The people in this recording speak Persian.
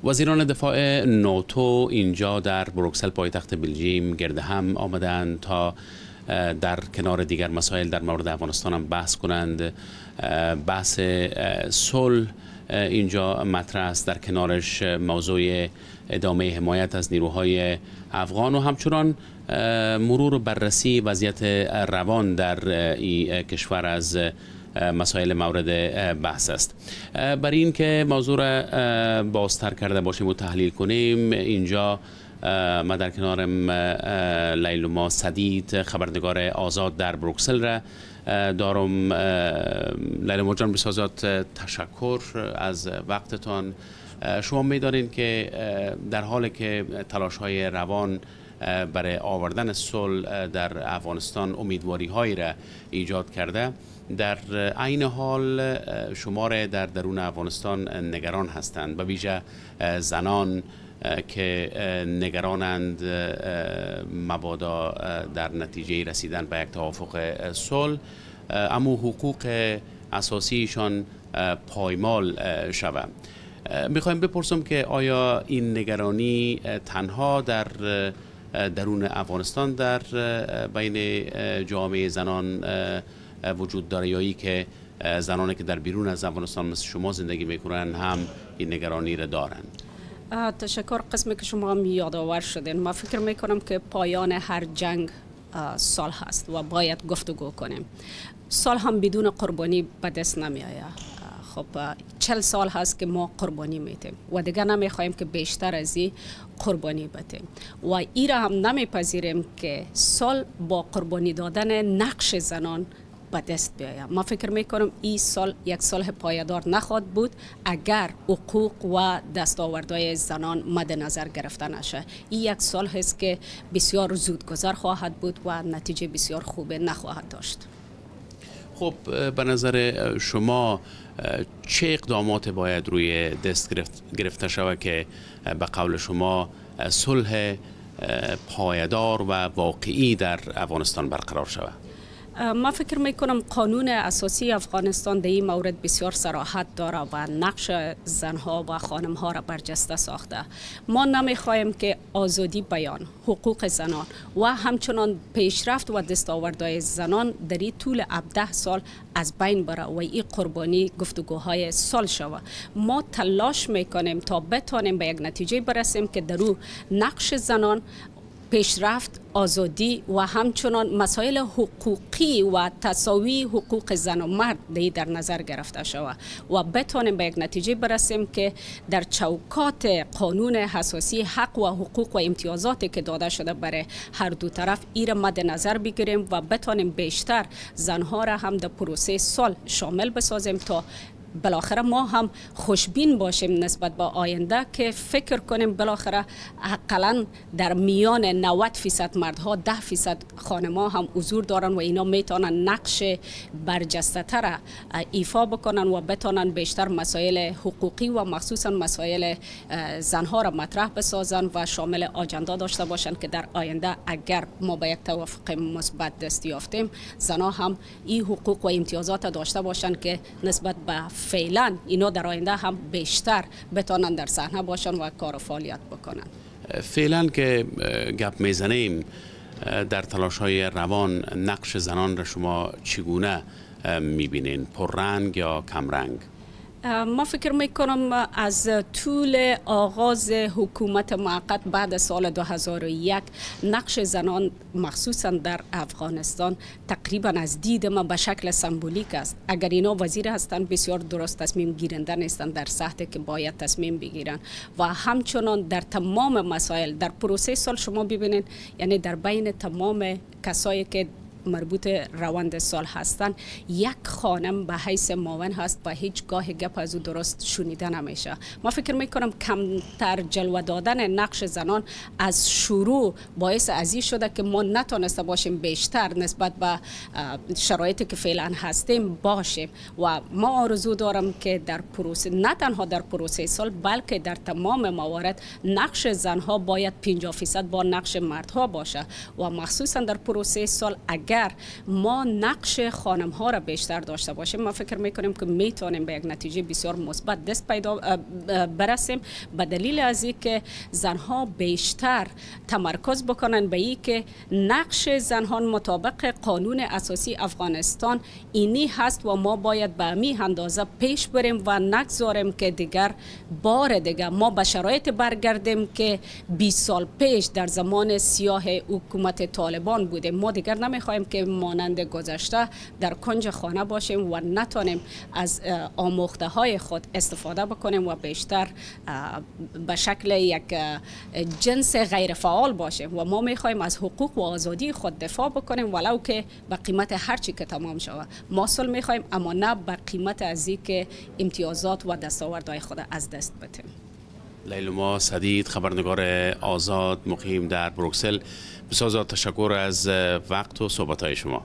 وزیران دفاع ناتو اینجا در بروکسل پایتخت بلژیم گرد هم آمدند تا در کنار دیگر مسائل در مورد افغانستان هم بحث کنند. بحث صلح اینجا مطرح است، در کنارش موضوع ادامه حمایت از نیروهای افغان و همچنان مرور و بررسی وضعیت روان در این کشور از مسائل مورد بحث است. برای اینکه موضوع را بازتر کرده باشیم و تحلیل کنیم، اینجا ما در کنارم لیلما سدید، خبرنگار آزاد در بروکسل را دارم. لیلما جان، بسیار زیاد تشکر از وقتتان. شما میدانید که در حالی که تلاش های روان برای آوردن صلح در افغانستان امیدواری هایی را ایجاد کرده، در عین حال شمار در درون افغانستان نگران هستند، به ویژه زنان که نگرانند مبادا در نتیجه رسیدن به یک توافق صلح اما حقوق اساسیشان پایمال شود. میخوایم بپرسم که آیا این نگرانی تنها در درون افغانستان در بین جامعه زنان وجود داره یا ای که زنانی که در بیرون از افغانستان مثل شما زندگی میکنن هم این نگرانی را دارند؟ تشکر. قسمی که شما هم یادآور شدین، ما فکر میکنم که پایان هر جنگ صلح هست و باید گفتگو کنیم. صلح هم بدون قربانی به دست نمی آید. خب 40 سال هست که ما قربانی میتیم و دیگه نمیخوایم که بیشتر از این قربانی بدیم و ای را هم نمیپذیریم که صلح با قربانی دادن نقش زنان به دست بیاید. ما فکر میکنم این صلح یک صلح پایدار نخواهد بود اگر حقوق و دستاوردهای زنان مد نظر گرفته نشه. این یک صلح است که بسیار زودگذر خواهد بود و نتیجه بسیار خوب نخواهد داشت. خب به نظر شما چه اقدامات باید روی دست گرفته شود که به قول شما صلح پایدار و واقعی در افغانستان برقرار شود؟ ما فکر میکنم قانون اساسی افغانستان در این مورد بسیار صراحت داره و نقش زنها و خانمها را برجسته ساخته. ما نمیخواهیم که آزادی بیان، حقوق زنان و همچنان پیشرفت و دستاوردهای زنان در این طول 17 سال از بین بره و این قربانی گفتگوهای سال شود. ما تلاش میکنیم تا بتانیم به یک نتیجه برسیم که در او نقش زنان، پیشرفت، آزادی و همچنان مسائل حقوقی و تساوی حقوق زن و مرد در نظر گرفته شود و بتانیم به یک نتیجه برسیم که در چوکات قانون اساسی حق و حقوق و امتیازاتی که داده شده برای هر دو طرف ای را مد نظر بگیریم و بتانیم بیشتر زنها را هم در پروسه صلح شامل بسازیم تا بالاخره ما هم خوشبین باشیم نسبت به آینده که فکر کنیم بالاخره حداقل در میان 90% مردها 10% خانم‌ها هم حضور دارن و اینا میتونن نقش برجسته تر ایفا بکنن و بتونن بیشتر مسائل حقوقی و مخصوصا مسائل زنها را مطرح بسازن و شامل آجندا داشته باشن که در آینده اگر ما به یک توافق مثبت دست یافتیم زنها هم این حقوق و امتیازات داشته باشن که نسبت به فعلا اینا در آینده هم بیشتر بتانن در صحنه باشن و کار و فعالیت بکنن. فعلا که گپ میزنیم در تلاش های روان نقش زنان را شما چگونه میبینین؟ پررنگ یا کمرنگ؟ ما فکر میکنم از طول آغاز حکومت موقت بعد سال 2001 نقش زنان مخصوصا در افغانستان تقریبا از دید ما به شکل سمبولیک است. اگر اینا وزیر هستند بسیار درست تصمیم گیرنده نیستند در سطحی که باید تصمیم بگیرن و همچنان در تمام مسائل در پروسه سال شما ببینید، یعنی در بین تمام کسایی که مربوط روند سال هستند یک خانم به حیث معاون هست و هیچگاه گپ از او درست شنیده نمیشه. ما فکر میکنم کمتر جلوه دادن نقش زنان از شروع باعث از این شده که ما نتونسته باشیم بیشتر نسبت به شرایطی که فعلا هستیم باشیم و ما آرزو دارم که در پروسه، نه تنها در پروسه سال بلکه در تمام موارد نقش زنها باید 50% با نقش مردها باشه و مخصوصا در پروسه سال اگر اگر ما نقش خانم ها را بیشتر داشته باشیم، ما فکر میکنیم که میتونیم به یک نتیجه بسیار مثبت دست پیدا برسیم، به دلیل از اینکه زنها بیشتر تمرکز بکنن به این که نقش زنها مطابق قانون اساسی افغانستان اینی هست و ما باید به امی اندازه پیش بریم و نگذاریم که دیگر بار دیگر ما به شرایط برگردیم که 20 سال پیش در زمان سیاه حکومت طالبان بودیم. ما دیگر نمیخوایم که مانند گذشته در کنج خانه باشیم و نتانیم از آموخته های خود استفاده بکنیم و بیشتر به شکل یک جنس غیر فعال باشیم و ما میخوایم از حقوق و آزادی خود دفاع بکنیم، ولو که به قیمت هر چی که تمام شود. ما صلح میخوایم، اما نه به قیمت از که امتیازات و دستاوردهای خود از دست بدیم. لیلما سدید، خبرنگار آزاد مقیم در بروکسل، بسیار تشکر از وقت و صحبت های شما.